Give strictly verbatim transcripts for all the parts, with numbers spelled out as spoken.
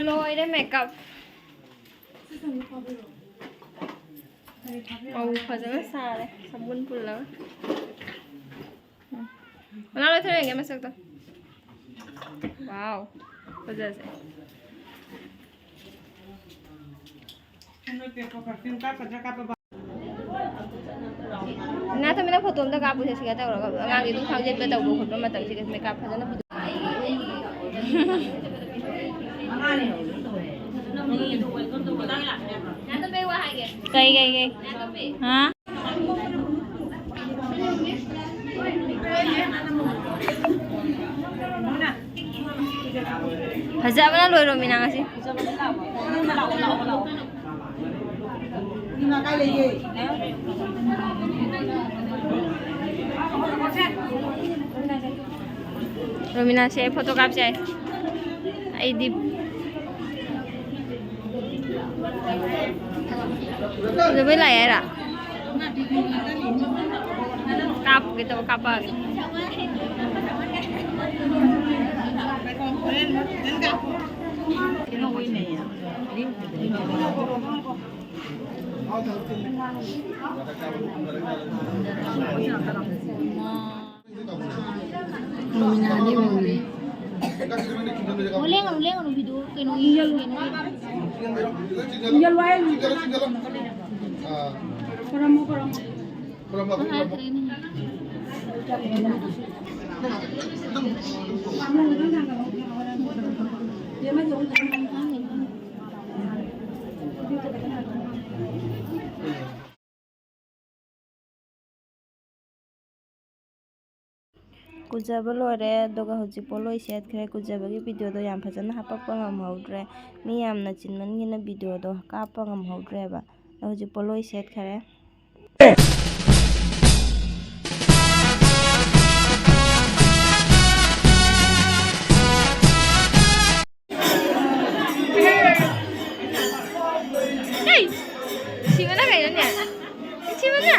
ꯂꯣꯏꯔꯦ ꯃꯦꯀꯞ꯫ ꯑꯧ, ꯐꯖꯅ ꯁꯥꯔꯦ ꯁꯥꯄꯣꯟ ꯄꯨꯜꯂꯒ꯫ ꯎꯝ꯫ ꯃꯅꯥ ꯂꯧꯊꯔꯒꯦ ꯃꯁꯛꯇꯣ꯫ ꯋꯥꯎ꯫ ꯐꯖꯁꯦ꯫ ꯅꯥꯊꯣꯏꯕꯤ, ꯅꯪ ꯐꯣꯇꯣ ꯑꯝꯇ ꯀꯥꯞꯄꯨꯁꯦ ꯁꯤꯒ ꯇꯧꯔꯒ꯫ ꯑꯉꯥꯡꯒꯤ ꯑꯗꯨꯝ ꯈꯥꯎ ꯌꯩꯕ ꯇꯧꯕ ꯈꯣꯠꯄ ꯃꯇꯝꯁꯤꯒ ꯃꯦꯀꯞ ꯐꯖꯅ ꯄꯨꯊꯣꯛ-꯫ ꯀꯩ, ꯀꯩ, ꯀꯩ? ꯍꯥ? ꯐꯖꯕꯅ ꯂꯣꯏꯔꯣꯃꯤꯅ ꯉꯁꯤ꯫ ꯔꯣꯃꯤꯅꯥꯁꯦ ꯐꯣꯇꯣ ꯀꯥꯞꯁꯦ ꯍꯥꯏ꯫ ꯑꯩꯗꯤ ꯖꯒꯣꯏ ꯂꯥꯛꯑꯦ ꯍꯥꯏꯔꯣ? ꯀꯥꯞꯀꯦ ꯇꯧꯕ, ꯀꯥꯞꯄꯛꯑꯒꯦ꯫ ꯂꯦꯡꯒꯅꯨ, ꯂꯦꯡꯒꯅꯨ, video ꯀꯩꯅꯣ ꯌꯦꯡꯒꯦ꯫ ꯀꯨꯖꯕ ꯂꯣꯏꯔꯦ, ꯑꯗꯨꯒ ꯍꯧꯖꯤꯛ ꯄꯣꯠꯂꯣꯏ ꯁꯦꯠꯈ꯭ꯔꯦ꯫ ꯀꯨꯖꯕꯒꯤ videoꯗꯣ ꯌꯥꯝ ꯐꯖꯅ ꯍꯥꯞꯄꯛꯄ ꯉꯝꯍꯧꯗ꯭ꯔꯦ, ꯃꯤ ꯌꯥꯝꯅ ꯆꯤꯟꯃꯟꯒꯤꯅ videoꯗꯣ ꯀꯥꯞꯄ ꯉꯝꯍꯧꯗ꯭ꯔꯦꯕ꯫ ꯑꯗꯣ ꯍꯧꯖꯤꯛ ꯄꯣꯠꯂꯣꯏ ꯁꯦꯠꯈꯔꯦ꯫ ꯍꯦ! ꯁꯤꯕꯅ ꯀꯩꯅꯣꯅꯦ? ꯁꯤꯕꯅ?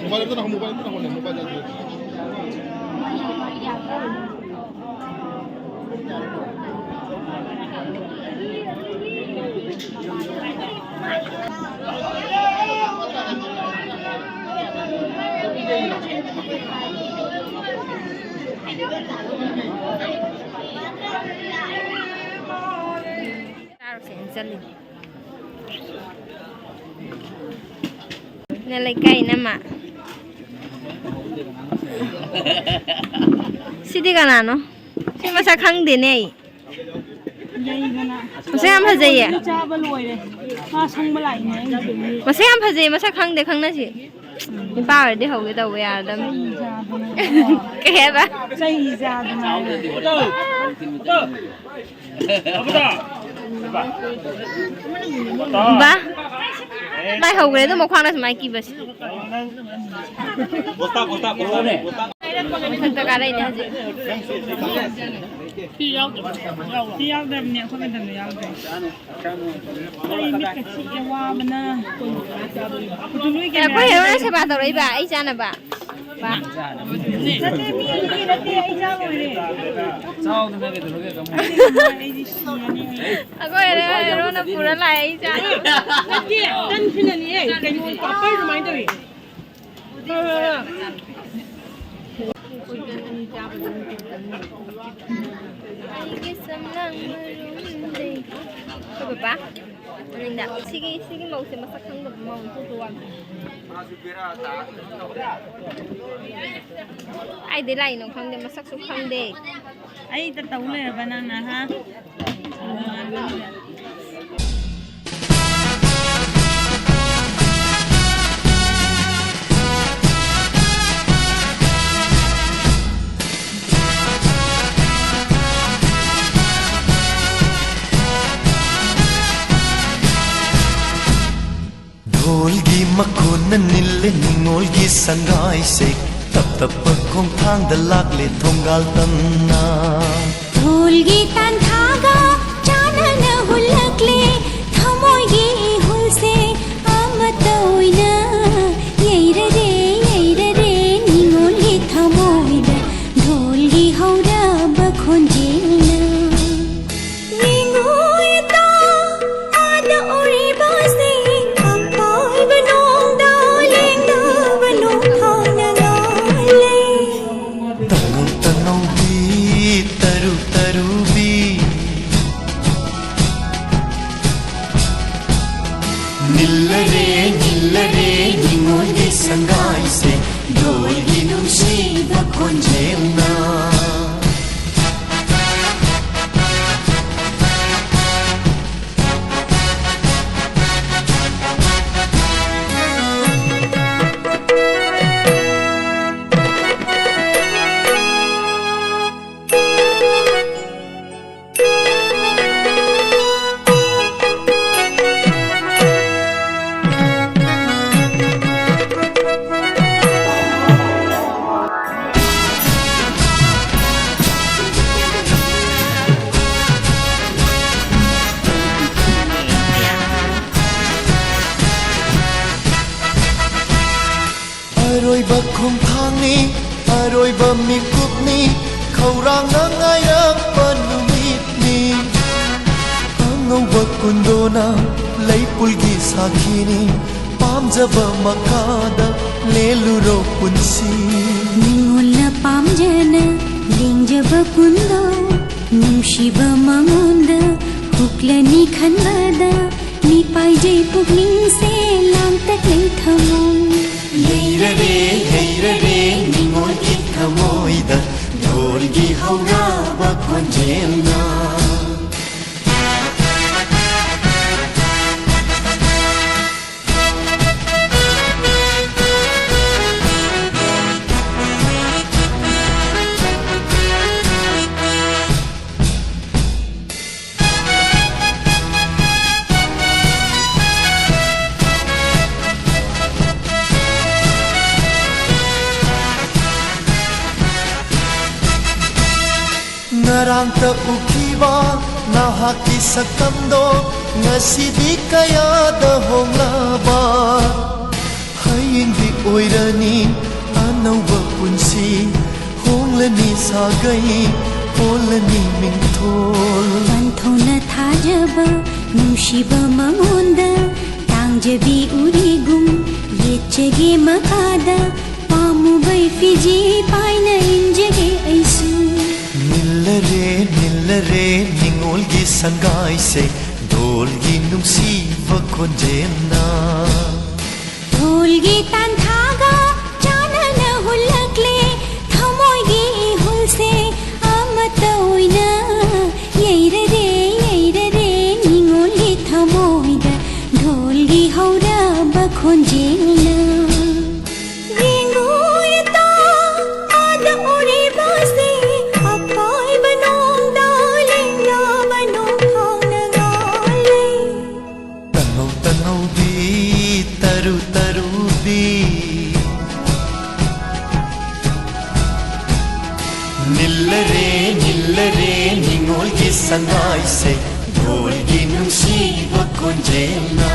Mobile ito na, mobile ito na, mobile ito. ꯆꯥꯔꯨꯁꯦꯅ ꯆꯠꯂꯤꯅꯦ꯫ ꯅ ꯂꯩꯀꯥꯏ ꯏꯅꯝꯃ꯫ ꯁꯤꯗꯤ ꯀꯅꯥꯅꯣ? ꯁꯤ ꯃꯁꯛ ꯈꯪꯗꯦꯅꯦ ꯑꯩ꯫ ꯌꯩꯗꯅ꯫ ꯃꯁꯛ ꯌꯥꯝ ꯐꯖꯩꯌꯦ꯫ ꯆꯥꯕ ꯂꯣꯏꯔꯦ꯫ ꯃꯥ ꯁꯪꯕ ꯂꯥꯛꯏꯅꯦ ꯑꯩꯁꯦ꯫ ꯃꯁꯛ ꯌꯥꯝ ꯐꯖꯩ, ꯃꯁꯛ ꯈꯪꯗꯦ ꯈꯪꯅꯁꯤ꯫ ꯅꯨꯄꯥ ꯑꯣꯏꯔꯗꯤ ꯍꯧꯒꯦ ꯇꯧꯕ ꯌꯥꯔꯗꯝꯅꯤ꯫ ꯆꯩ ꯆꯥꯗꯅ꯫ ꯀꯩ ꯍꯥꯏꯕ? ꯆꯩ ꯆꯥꯗꯅ꯫ ꯕꯥ꯫ ꯃꯥꯏ ꯍꯧꯈ꯭ꯔꯦ ꯑꯗꯨꯝ ꯃꯈ꯭ꯋꯥꯡꯅ ꯁꯨꯃꯥꯏꯅ ꯀꯤꯕꯁꯦ꯫ ꯃꯊꯛꯇ ꯀꯥꯔꯛꯏꯅꯦ ꯍꯧꯖꯤꯛ꯫ ꯁꯤ ꯌꯥꯎꯗꯕꯅꯦ, ꯑꯩꯈꯣꯏ ꯃꯇꯝꯗ ꯌꯥꯎꯗ꯭ꯔꯦ꯫ ꯑꯩ ꯃꯤꯠꯀ ꯆꯤꯛꯑꯦ ꯋꯥꯕꯅ꯫ ꯑꯩꯈꯣꯏ ꯍꯦꯔꯣꯅ ꯁꯦꯕꯥ ꯇꯧꯔꯛꯏꯕ ꯑꯩ ꯆꯥꯅꯕ꯫ ꯕꯥ꯫ ꯅꯠꯇꯦ, ꯃꯤ ꯑꯅꯤꯒꯤ ꯅꯠꯇꯦ, ꯑꯩ ꯆꯥ ꯂꯣꯏꯔꯦ꯫ ꯆꯥꯎꯗꯅ ꯀꯩꯗꯧꯔꯒꯦ, ꯀꯃꯥꯏ? ꯑꯩꯗꯤ ꯁꯤꯔꯅꯤ ꯑꯩ꯫ ꯑꯩꯈꯣꯏ ꯍꯦꯔꯣꯅ ꯄꯨꯔ ꯂꯥꯛꯑꯦ, ꯑꯩ ꯆꯥꯅꯕ꯫ ꯅꯠꯇꯦ, ꯇꯟ ꯐꯤꯅꯅꯤꯌꯦ꯫ ꯀꯩꯅꯣ, ꯄꯥꯄꯔ ꯑꯗꯨꯃꯥꯏꯅ ꯇꯧꯏ꯫ ꯑꯩꯒꯤ ꯁꯝꯂꯥꯡ ꯃꯔꯨꯝꯗꯩ꯫ ꯑꯩꯈꯣꯏ ꯕꯕꯥ ꯃꯅꯤꯡꯗ꯫ ꯁꯤꯒꯤ, ꯁꯤꯒꯤ ꯃꯧꯁꯦ ꯃꯁꯛ ꯈꯪꯗꯕ ꯃꯧ ꯊꯣꯛꯄ ꯋꯥꯅꯤ꯫ ꯀꯥꯏꯗꯩ ꯂꯥꯛꯏꯅꯣ ꯈꯪꯗꯦ, ꯃꯁꯛꯁꯨ ꯈꯪꯗꯦ꯫ ꯑꯩꯗ ꯇꯧ ꯂꯩꯔꯕ ꯅꯪꯅ, ꯍꯥ? ꯃꯈꯣꯟꯅ ꯅꯤꯜꯂꯦ ꯅꯤꯉꯣꯜꯒꯤ ꯁꯪꯒꯥꯏꯁꯦ, ꯇꯞ ꯇꯞꯄ ꯈꯣꯡꯊꯥꯡꯗ ꯂꯥꯛꯂꯦ ꯊꯣꯡꯒꯥꯜ ꯇꯝꯅ꯫ ꯙꯣꯜꯒꯤ ꯇꯥꯟꯊꯥꯒ ꯆꯥꯟꯅꯅ ꯍꯨꯜꯂꯛꯂꯦ, ꯊꯃꯣꯏꯒꯤ ꯏꯍꯨꯜꯁꯦ ꯑꯃꯠꯇ ꯑꯣꯏꯅ ꯌꯩꯔꯔꯦ, ꯌꯩꯔꯔꯦ ꯅꯤꯉꯣꯜꯒꯤ ꯊꯃꯣꯏꯗ, ꯙꯣꯜꯒꯤ ꯍꯧꯔꯕ ꯈꯣꯟꯖꯦꯜꯅ꯫ ꯌꯦꯡꯉꯨ ꯏꯇꯥ, ꯑꯥꯗ ꯎꯔꯤꯕꯁꯤꯡ, ꯑꯄꯥꯏꯕ ꯅꯣꯡꯗ ꯂꯦꯡꯗꯕ ꯅꯣꯡꯊꯥꯡꯅ ꯉꯥꯜꯂꯦ꯫ ꯇꯅꯧ ꯇꯅꯧꯕꯤ, ꯇꯔꯨ ꯇꯔꯨꯕꯤ꯫ ꯅꯤꯜꯂꯔꯦ, ꯅꯤꯜꯂꯔꯦ, ꯅꯤꯉꯣꯜꯒꯤ ꯁꯪꯒꯥꯏꯁꯦ, ꯙꯣꯜꯒꯤ ꯅꯨꯡꯁꯤꯕ ꯈꯣꯟꯖꯦꯜꯅ꯫ ꯑꯔꯣꯏꯕ ꯈꯣꯡꯊꯥꯡꯅꯤ, ꯑꯔꯣꯏꯕ ꯃꯤꯀꯨꯞꯅꯤ, ꯈꯧꯔꯥꯡꯅ ꯉꯥꯏꯔꯛꯄ ꯅꯨꯃꯤꯠꯅꯤ꯫ ꯑꯉꯧꯕ ꯀꯨꯟꯗꯣꯅ ꯂꯩꯄꯨꯜꯒꯤ ꯁꯥꯈꯤꯅꯤ, ꯄꯥꯝꯖꯕ ꯃꯈꯥꯗ ꯂꯦꯜꯂꯨꯔꯣ ꯄꯨꯟꯁꯤ꯫ ꯅꯤꯉꯣꯜꯅ ꯄꯥꯝꯖꯅ ꯂꯦꯡꯖꯕ ꯀꯨꯟꯗꯣ, ꯅꯨꯡꯁꯤꯕ ꯃꯉꯣꯟꯗ ꯍꯨꯛꯂꯅꯤ ꯈꯟꯕꯗ, ꯃꯤꯄꯥꯏꯖꯩ ꯄꯨꯛꯅꯤꯡꯁꯦ ꯂꯥꯡꯇꯛꯅꯩ ꯊꯃꯣꯏ꯫ ꯌꯩꯔꯔꯦ, ꯌꯩꯔꯔꯦ ꯅꯤꯉꯣꯜꯒꯤ ꯊꯃꯣꯏꯗ, ꯙꯣꯜꯒꯤ ꯍꯧꯔꯕ ꯈꯣꯟꯖꯦꯜꯅ꯫ ꯉꯔꯥꯡꯇ ꯎꯈꯤꯕ ꯅꯍꯥꯛꯀꯤ ꯁꯛꯇꯝꯗꯣ ꯉꯁꯤꯗꯤ ꯀꯌꯥꯗ ꯍꯣꯡꯂꯕ꯫ ꯍꯌꯦꯡꯗꯤ ꯑꯣꯏꯔꯅꯤ ꯑꯅꯧꯕ ꯄꯨꯟꯁꯤ, ꯍꯣꯡꯂꯅꯤ ꯁꯥꯒꯩ, ꯑꯣꯜꯂꯅꯤ ꯃꯤꯡꯊꯣꯜ꯫ ꯄꯟꯊꯧꯅ ꯊꯥꯖꯕ ꯅꯨꯡꯁꯤꯕ ꯃꯉꯣꯟꯗ ꯇꯥꯡꯖꯕꯤ ꯎꯔꯤꯒꯨꯝ ꯌꯦꯠꯆꯒꯦ ꯃꯈꯥꯗ, ꯄꯥꯝꯃꯨꯕꯩ ꯐꯤꯖꯤ ꯄꯥꯏꯅ ꯏꯟꯖꯒꯦ ꯑꯩꯁꯨ꯫ ꯅꯤꯜꯂꯔꯦ, ꯅꯤꯜꯂꯔꯦ ꯅꯤꯉꯣꯜꯒꯤ ꯁꯪꯒꯥꯏꯁꯦ, ꯙꯣꯜꯒꯤ ꯅꯨꯡꯁꯤꯕ ꯈꯣꯟꯖꯦꯜꯅ꯫ ꯙꯣꯜꯒꯤ ꯇꯥꯟꯊꯥꯒ ꯆꯥꯟꯅꯅ ꯍꯨꯜꯂꯛꯂꯦ, ꯊꯃꯣꯏꯒꯤ ꯏꯍꯨꯜꯁꯦ ꯑꯃꯠꯇ ꯑꯣꯏꯅ ꯌꯩꯔꯔꯦ, ꯌꯩꯔꯔꯦ ꯅꯤꯉꯣꯜꯒꯤ ꯊꯃꯣꯏꯗ ꯙꯣꯜꯒꯤ ꯍꯧꯔꯕ ꯈꯣꯟꯖꯦꯜꯅ꯫ ꯌꯦꯡꯉꯨ ꯏꯇꯥ, ꯑꯥꯗ ꯎꯔꯤꯕꯁꯤ ꯑꯄꯥꯏꯕ ꯅꯣꯡꯗ ꯂꯦꯡꯂꯕ ꯅꯣꯡ ꯐꯥꯎꯅ ꯉꯥꯜꯂꯦ꯫ ꯇꯅꯧ ꯇꯅꯧꯕꯤ ꯇꯔꯨ ꯇꯔꯨꯕꯤ꯫ ꯅꯤꯜꯂꯔꯦ ꯅꯤꯜꯂꯔꯦ ꯅꯤꯉꯣꯜꯒꯤ ꯁꯉꯥꯏꯁꯦ, ꯙꯣꯜꯒꯤ ꯅꯨꯡꯁꯤꯕ ꯈꯣꯟꯖꯦꯜꯅ꯫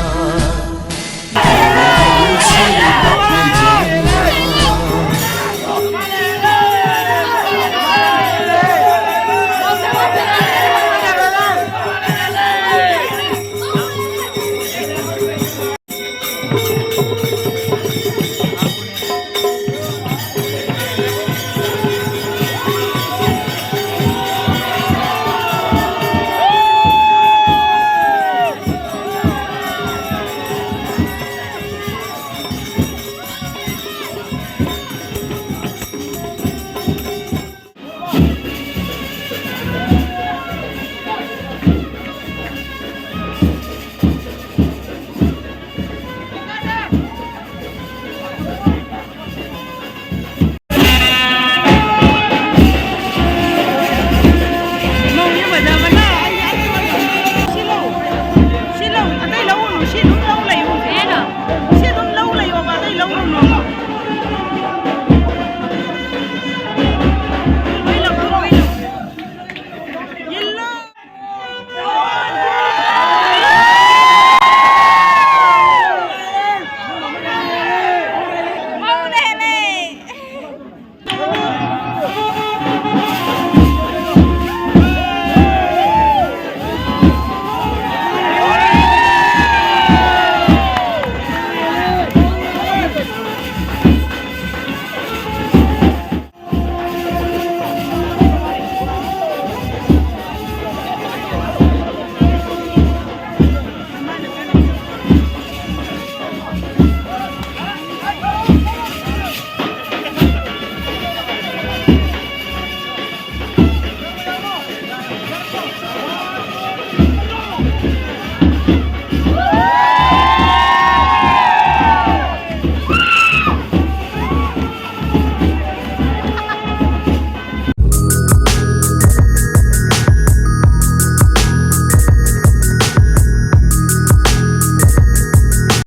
ꯅꯨꯡꯁꯤꯕ ꯈꯣꯟꯖꯦꯜꯅ꯫